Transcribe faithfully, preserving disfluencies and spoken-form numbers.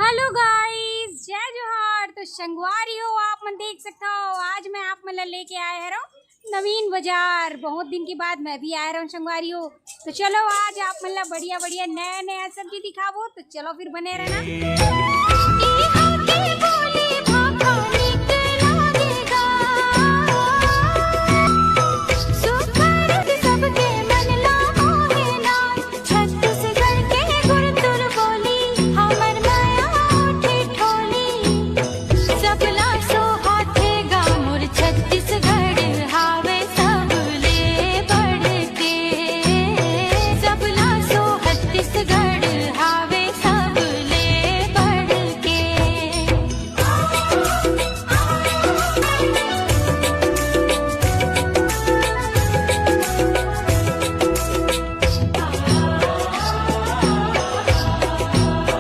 Hello गाइस, जय जोहार। तो संगवारी हो, आप मन देख सकता हो, आज मैं आप मन ला लेके आए हरव नवीन बाजार। बहुत दिन के बाद मैं भी आए रहूं संगवारी हो। तो चलो, आज आप मन ला बढ़िया बढ़िया नया नया सब्जी दिखाबो। तो चलो फिर बने रहना।